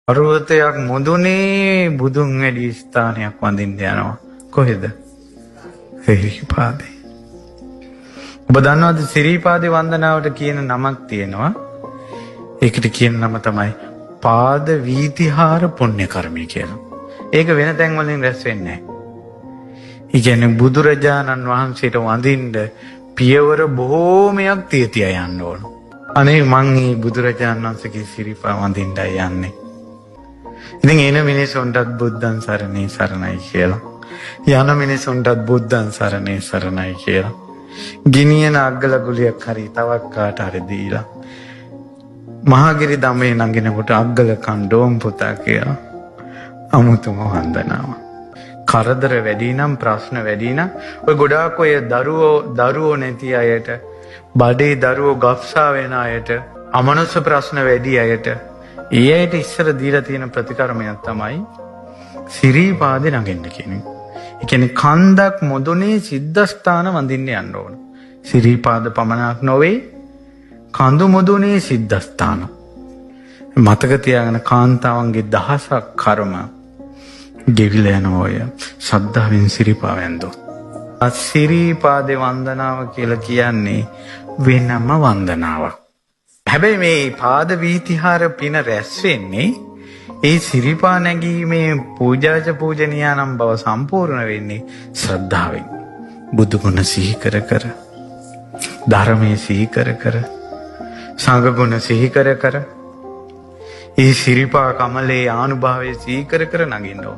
පර්වතයක් මුදුනේ බුදුන් වැඩි ස්ථානයක් වඳින්න යනවා. කොහෙද? සිරිපාදේ. ඔබ දන්නවද සිරිපාදේ වන්දනාවට කියන නමක් තියෙනවා. ඒකට කියන නම තමයි පාද වීතිහාර පුණ්‍ය කර්මය කියලා. ඒක වෙන තැන් වලින් රැස් වෙන්නේ නැහැ. ඒ කියන්නේ බුදුරජාණන් වහන්සේට වඳින්න පියවර බොහෝමයක් තිය තියා යන්න ඕන. අනේ මං මේ බුදුරජාණන් වහන්සේගේ සිරිපා වඳින්නයි යන්නේ. ඉතින් එන මිනිසුන්ටත් බුද්ධං සරණේ සරණයි කියලා. යන මිනිසුන්ටත් බුද්ධං සරණේ සරණයි කියලා. ගිනියන අග්ගල ගුලියක් හරි තවක් කාට හරි දීලා. මහගිරි දමේ නගිනකොට අග්ගල කණ්ඩෝම් පුතා කියලා අමුතුම වන්දනාවක්. කරදර වැඩි නම් ප්‍රශ්න වැඩි නම් ඔය ගොඩාක් ඔය දරුවෝ නැති අයට, බඩේ දරුවෝ ගබ්සා වෙන අයට, අමනුෂ්‍ය ප්‍රශ්න වැඩි අයට, ඒ අයට ඉස්සර දීලා තියෙන ප්‍රතිකර්මයක් තමයි සිරිපාදේ නගින්න කියන එක. ඒ කියන්නේ කන්දක් මුදුනේ සිද්ධස්ථාන වඳින්න යන්න ඕන. සිරිපාද පමණක් නොවේ, කඳු මුදුනේ සිද්ධස්ථාන. මතක තියාගන්න, කාන්තාවන්ගේ දහසක් කර්ම ගෙවිලා යනවා ඔය ශ්‍රද්ධාවෙන් සිරිපා වැන්දොත්. සිරිපාදේ වන්දනාව කියලා කියන්නේ වෙනම වන්දනාවක්. හැබැයි මේ පාද වීතිහාර පින රැස් වෙන්නේ ඒ සිරිපා නැගීමේ පූජාච පූජනීයානම් බව සම්පූර්ණ වෙන්නේ ශ්‍රද්ධාවෙන්. බුදු ගුණ සිහි කර කර, ධර්මයේ සිහි කර කර, සංඝ ගුණ සිහි කර කර, ඒ සිරිපා කමලේ ආනුභාවය සිහි කර කර නගින්න ඕන.